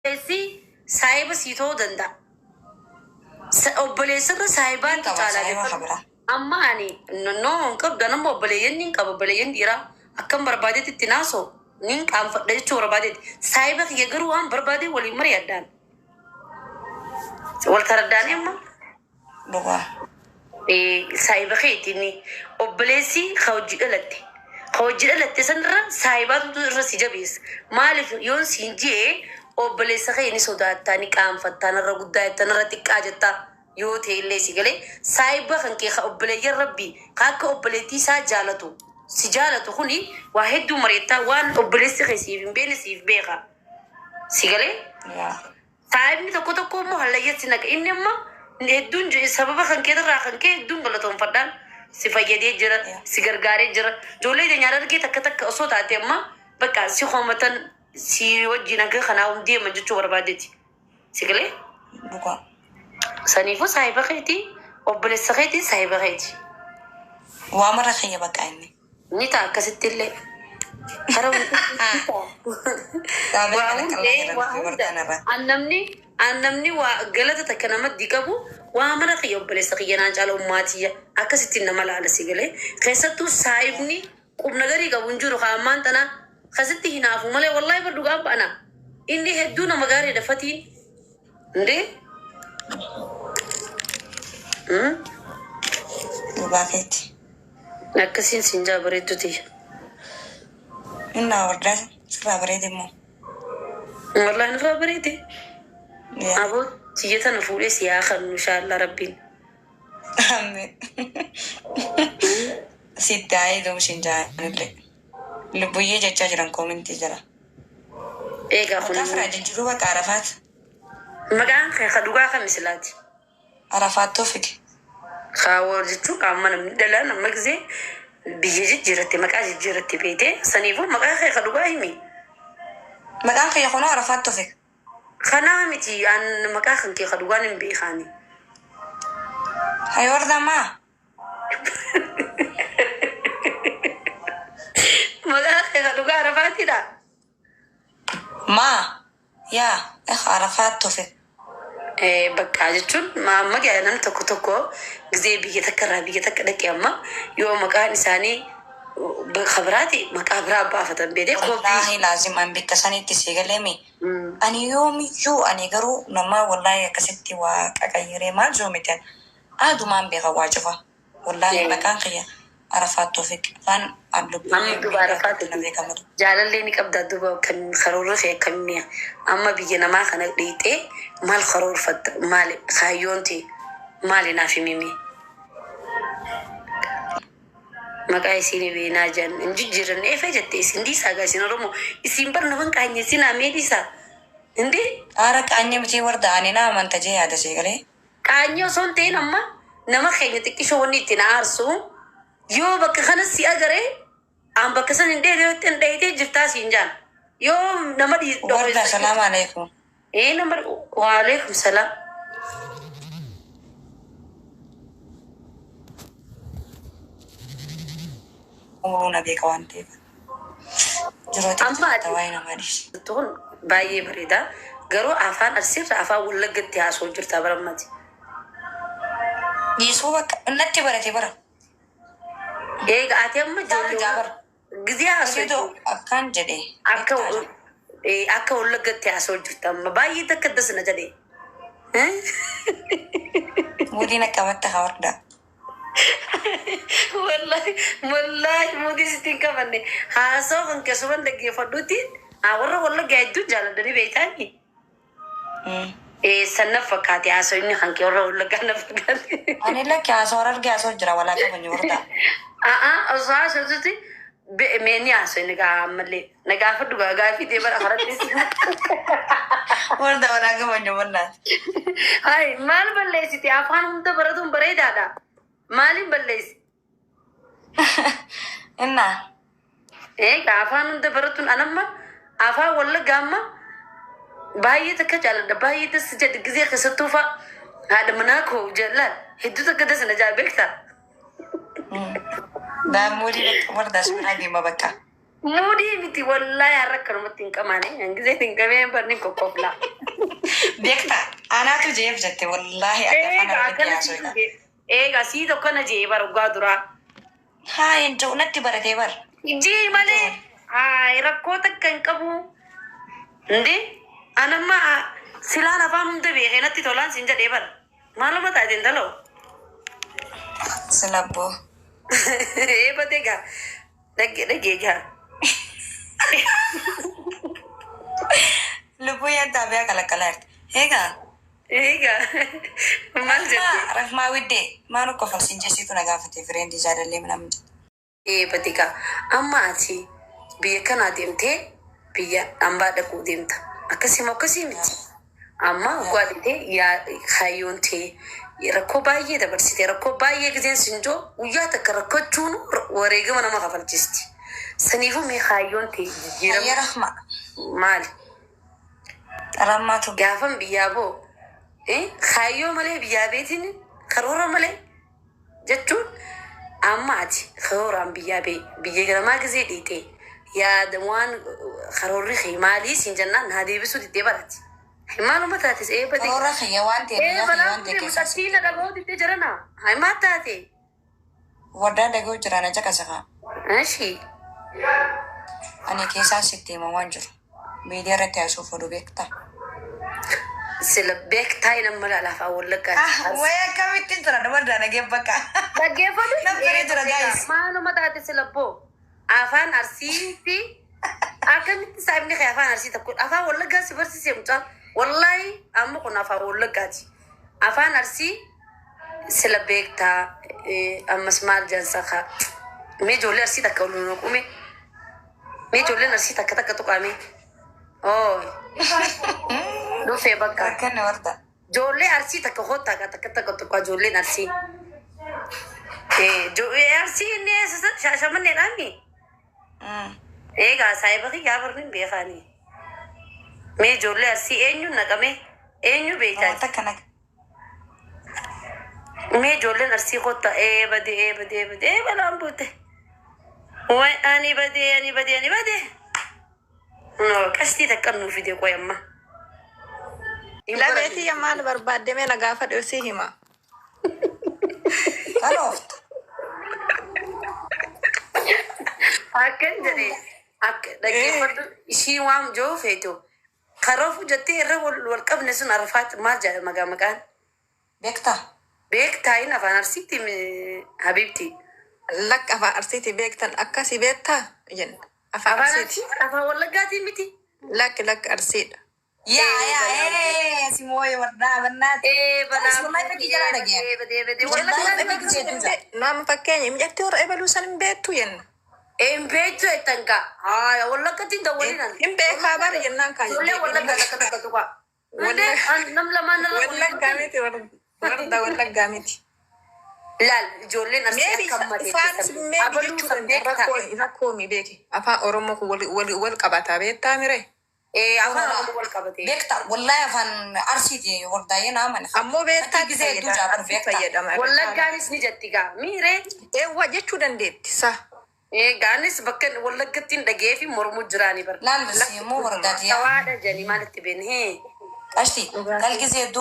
Obboleessi saahiba sii ta'uu danda'a. Obboleessarra Hin saahibaatu qaba caalaa saahiba beekadhu. kabira. Amma ani no hin qabdu anamma obboleeyyan nin qaba, obboleeyyan dhiiraa akkan barbaadetti itti naasoo nin qaanfadha jechuu barbaadetti. Saahiba kiyya garuu waan barbaade waliin mari'adhaan. Wal taraddaanii amma. Dhugaa. Saahiba keeti inni obboleessi ka hojii dhalatte. Ka hojii dhalatte sanirra saahibaatu irra si jabeessa. Maaliif yoon siin ji'e, obboleessa kee ni sodaattaa, ni qaanfattaa, narra guddaa jettaa, narra xiqqaa jettaa yoo ta'e illee, si galee, saahiba kan kee ka obboleeyyan rabbii ka akka obboleettii isaa jaalatu si jaalatu kuni waa hedduu mari'attaa, waan obboleessi kee siif hin beekne siif beeka. Si galee? Yaa. Saahibni tokko tokko immoo hallayyatti naqa. Inni amma hedduun sababa kan keetirraa kan ka'e hedduun galatoonfadhaan si fayyadee jira, si gargaaree jira. Ijoollee teenya argee takka takka osoo taate amma bakka si komatan si wajjin hanga kanaa hun deeman jechuu barbaadeeti. Si galee? Dhugaa. Saniifuu saahiba keetii, obboleessa keetii, saahiba keeti. Waa mara kiyya bakka inni. Ni ta'a akkasitti illee. Kara ni ta'a. Dhaabee Waa kana qal'aa hundee jedhan waa fi hunda barkaanarra. Annamni waa galata takka namatti qabu waa mara kiyya, obboleessa kiyya naan caala, ummaatiyya akkasittiin nama laala, si galee? Keessattuu saahibni qubna garii qabu hin jiru. Kaan tana kasitti hinaafu malee, wallahi bar dhugaan ba'ana inni hedduu nama gaariidha fatiin indee. Dhugaa keeti. Akkasiin siin jaa, bareeddu tiyya. Innaa wardaa sirraa bareede immoo. Wallahi nurraa bareede. Yaa. Aboo tiyya tana fuudhee si haa kennu inshaallah rabbiin. Amiin. Sitti haa eegamu siin jaanillee. Lubbuyyee jechaa jiran koomintii jira. Eegaa kun Maqaa firaa jijjiiruu bakka Arafaat. Maqaan kee ka dhugaa kam isilaati? Arafaat Toofik. Kaawwa jechuun qaama namni dhalaan amma gisee biyya jijjiiratte maqaa jijjiiratte beetee, saniifuu maqaa kee ka dhugaa himi. Maqaan kiyya kunoo Arafaat Toofik. Kanaa miti, an maqaa kan kee ka dhugaan hin beekaani. Hayi wardaa maa? Maqaa kee ka dhugaa Arafaatidha. Maa? Yaa eh Arafaat Toofik. Bakka jechuun amma gaa namni tokko tokko gisee biyya takka irraa biyya takka dhaqe amma yoo maqaan isaanii ka biraati maqaa biraa baafatan beetee koppii. Wallaahi laazim an bikka sanitti si galeemi. Ani yoomiyyuu ani garuu nama wallaahi akkasitti waa qaqayyiree maal jiru miti. Aadumaan beeka waa cufa. Wallaahi maqaan kiyya Arafaat Toofik. Afaan an Amma lubbuyyee duuba miidiyaa Arafaat irratti na beekamatu. Jaalallee ni qabda duuba, kan karoorri kee akkamii? Amma biyya namaa kana dhiixee maal karoorfatta? Maali kaayyoon ta'e, maali? Naaf himimi. Maqaa isiin beeknaa jedhan hin jijjiiranne eefee jette isin dhiisaa gaa, isin Oromoo isin bar naman qaanyessinaa, mee dhiisaa indee. Aara qaanyee miti warda, ani na amanta jee yaada si galee. Qaanyee osoo hin ta'in, amma nama keenya xiqqishoo wanni ittiin aarsu yoo bakka kana si agaree an bakka san hin dheene yoo ittiin dhayitee jirtaa siin jaan yoo nama Warda, salaamu alaikum. Ee nama, waalaikum salaam. Umruu na beeka waan ta'eef. Jiroota Amma ati waa'ee namaa dhiisi. Kun baay'ee bareeda. Garuu afaan Arsiirra afaan Wallaggatti haasoo jirta barammati. Dhiisuu bakka natti barate bara. Eega ati amma Isaan ijoollee jaabar. gizee haasoo Hojii akkaan jedhe. Akka Wallaggatti haasoo jirta amma baay'ee takka das na jedhe. Mudiin akka matta hawarda. Wallahi wallahi muudii sitti hin qabanne, haasoo kan keessuman dhaggeeffadhuutti warra Wallaggaa hedduun jaaladhanii beektaani. San na fakkaate, haasoo inni kan kee warra Wallaggaa na fakkaate. Ani lakki haasoo argee haasoo jira walaa qabanyu warda. A'a, osoo haasootutti mee ni haasoo inni gaa ammallee na gaafadhu gaa gaafii ta'e bara karatti. Warda walaa qabanyu wallahi. Hai, maal balleessite? Afaan hunda baratuun bareedaadha. Maaliin balleessi? Innaa. Egaa afaan hunda baratuun anamma afaan Wallaggaa amma baay'ee takka jaaladha. Baay'ee das jedhe gizee keessattuu fa'a haadha manaa koo jaallaan hedduu takka das na jaa beektaa. Daamuudii bakka warda as biraa deema bakka. Muudii miti wallaahi har'a akkanumatti hin qamaane. Hangizee hin qabee barni qoqqooflaa. Beektaa anaatu jeef jette wallaahi akka afaan Eegaa Arabitti akkana haasoyta. siif eegaa sii tokko na jee bara dhugaa duraa. Haa hin jiru natti baratee bar. Jii malee haay rakkoo takka hin qabu. Ndi anamma silaan afaan hunda beekee natti tolaan siin jedhee bara. Maaluma taate intaloo? Silabboo. Eebatee gaa dhagge dhagge gaa. Lubbuu yaan taabiyaa kalaqqalaarti. Eegaa. Eegaa maal jette? Rahmaa Rahmaa widdee maal kofalsiin jessiitu na gaafate friendii jaalallee namni jette. Eebatee gaa amma ati biyya kanaa deemtee biyya hambaa dhaquu deemta. Akkasii akkasii miti. Amma waggaa deemtee yaa kaayyoon ta'e rakkoo baay'ee dabarsite rakkoo baay'ee giseen sinjoo guyyaa takka rakkachuun wareegama nama kafalchiisti. Saniifuu mee kaayyoon ta'e Hayya jijjiirama Rahmaa. maali? Rahmaatu. Gaafan biyyaa boo kaayyoo malee biyyaa beetiin karoora malee jechuun amma ati karooraan biyyaa bee biyya garamaa gisee dhiite yaada waan karoorri kee maalii siin jennaan naa deebisuu diddee barati. Maaluma taates eebate. Karoora kiyya waan ta'e Ee biyya kiyya balaan waan ta'e kun keessas. mucattii na dhaga'uu diddee jirana. Maal taate? Wardaan dhaga'u jira na caqasa. Ashi. Ani keessaa sitti hima waan jiru. Miidiyaa irratti haasuuf oduu beektaa. Sila beektaa nama laala afaan Wallaggaati. Wayi akkamitti jira wardaan dhagee bakka. Dhaggeeffatu. Namni jira guys. Maaluma taate sila boo? Afaan Arsiitti akkamitti saayibni kee afaan Arsii tokko afaan Wallaggaa si barsiisee mucaan wallaahi amma kun afaan Wallaggaati. Afaan Arsii sila beektaa ammas maal jansa kaa mee ijoollee Arsii takka ol nuqume mee ijoolleen Arsii takka takka tuqame oo dhufee bakka Rakkanne warda. ijoollee Arsii takka kottaa takka takka tuqaa ijoolleen Arsii. Arsii inni shaashamanneedhaami. Eegaa saayiba kiyyaa barni hin beekaani. Mee ijoollee Arsii eenyu naqame eenyu beektaa? Namoota akkana. Mee ijoolleen Arsii kotta ee badee ee badee ee badee ee balaan buute. Way ani badee ani badee ani badee. No qashtii takka nuu fide qoy amma. Lameetii maal barbaadde mee na gaafadhu si hima. Kaloofta. Akkan jedhee akka dhaggeeffadhu ishii waan joo feetu karoofu jettee irra wal qabne sun arfaat maal jedha maqaa maqaan. Beektaa. Beektaayin afaan Arsiitti habiibti. Lakka afaan Arsiitii beektan akkasii beektaa jenna. Afaan Afaan Arsiiti. Arsii afaan Wallaggaatiin miti. Lakki lakki Arsiidha. Yaa yaa ee si mooye wardaa bannaati. Ee balaa Wallahi fakkii jalaa dhageen. badee badee Wallahi Wallaggaa fakkii hedduu jira. Nama fakkeenya mijatti warra ebaluu san hin beektu jenna. Hin beektu jettan kaa. Haaya Wallaggatiin dawwalinan. Hin beekaa bara jennaan kaa. Ijoollee Wallaggaa takka takka tuqa. Nam lamaan narra Wallaggaa miti warda Wallaggaa miti. Laal ijoolleen Arsii Maybe akka ammatee isaanis maybe jechuu danda'a. Rakkoo rakkoo mi beeki. Afaan Oromoo kun wal wal qabata beektaa miree. Ee afaan Oromoo wal qabatee. Beektaa wallahi afaan Arsiiti wardaayee naa mana. Ammoo beektaa Fakkii gisee hedduu jira fayyadama. beektaa. Fayyadama. Wallaggaanis ni jetti gaa miiree. Eewwa jechuu dandeetti sa. Ee gaanis bakka Wallaggattiin dhagee fi mormuu jiraanii bara. Laal si immoo wardaati yaa. Tawaadha jedhanii maalitti beekni? Qashti galgisee hedduu.